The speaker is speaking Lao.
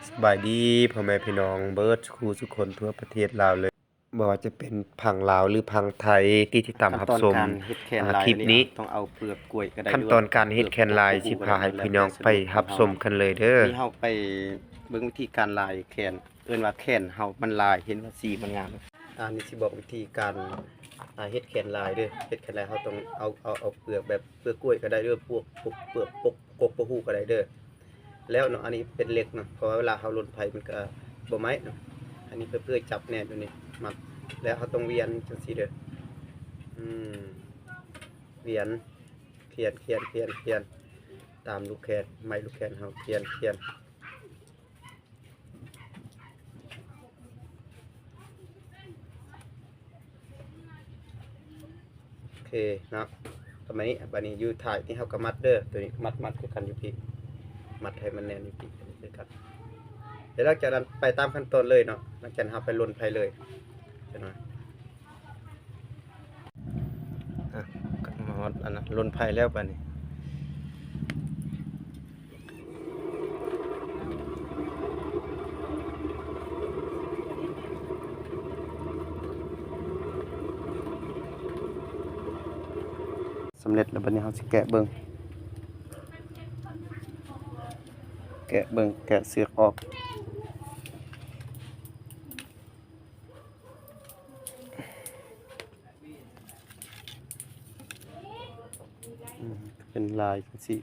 ສະບາຍດີພໍ່ແມ່ພີ່ນ້ອງເບິດສູ່ຄູ່ສູ່ຄົນທົ່ວປະເທດລາວເລີຍ ບໍ່ວ່າຈະເປັນຝັ່ງລາວ ຫຼື ຝັ່ງໄທທີ່ຕິດຕາມຮັບຊົມ ຂັ້ນຕອນການເຮັດແຂນລາຍ ອາ ຄລິບນີ້ ອັນນີ້ເຮົາຕ້ອງເອົາເປືອກກ້ວຍກໍໄດ້ ຂັ້ນຕອນການເຮັດແຂນລາຍ ຫຼືວ່າເປືອກ ຊິພາໃຫ້ພີ່ນ້ອງໄປຮັບຊົມກັນເລີຍເດີ. ນີ້ເຮົາໄປເບິ່ງວິທີການລາຍແຂນ ເອີ້ນວ່າແຂນເຮົາມັນລາຍ ເຫັນວ່າສີມັນງາມ. ອາ ນີ້ຊິບອກວິທີການ ອາ ເຮັດແຂນລາຍເດີ. ເຮັດແຂນລາຍເຮົາຕ້ອງເອົາ ເອົາ ເອົາເປືອກແບບເປືອກກ້ວຍກໍໄດ້ເດີ ເປືອກ ເປືອກ ເປືອກ ເປືອກ ເປືອກ ເປືອກກກບໍ່ຮູ້ກໍໄດ້ເດີ. ແລ້ວເນາະ ອັນນີ້ເປັນເຫຼັກເນາະ ເພາະວ່າເວລາເຮົາລົນໄຟມັນກະບໍ່ໄໝ້ເນາະ. ອັນນີ້ເພື່ອ ເພື່ອຈັບແໜ້ນຕົວນີ້ ມັດ ແລ້ວເຮົາຕ້ອງວຽນຈັ່ງຊີ້ເດີ. ອືມ ວຽນ ຂຽນ ຂຽນ ຂຽນ ຂຽນ ຕາມລູກແຂນ ໄໝ້ລູກແຂນເຮົາ ຂຽນ ຂຽນ. ໂອເຄເນາະ ປະມານນີ້. ບາດນີ້ຢູ່ທ້າຍນີ້ເຮົາກໍມັດເດີ ຕົວນີ້ມັດ ມັດຄືກັນຢູ່ພີ້ ມັດໃຫ້ມັນແໜ້ນຢູ່ພີ້ຄືກັນ. ແລ້ວຫຼັງຈາກນັ້ນໄປຕາມຂັ້ນຕອນເລີຍເນາະ ຫຼັງຈາກນັ້ນເຮົາໄປລົນໄຟເລີຍ ຈັກໜ້ອຍ. ອະ ມາຮອດອັນນັ້ນ ລົນໄຟແລ້ວບາດນີ້ ສຳເລັດແລ້ວ. ບາດນີ້ເຮົາຊິແກະເບິ່ງ ແກະເບິ່ງ ແກະເຊືອກອອກ. ອືມ ເປັນລາຍຈັ່ງຊີ້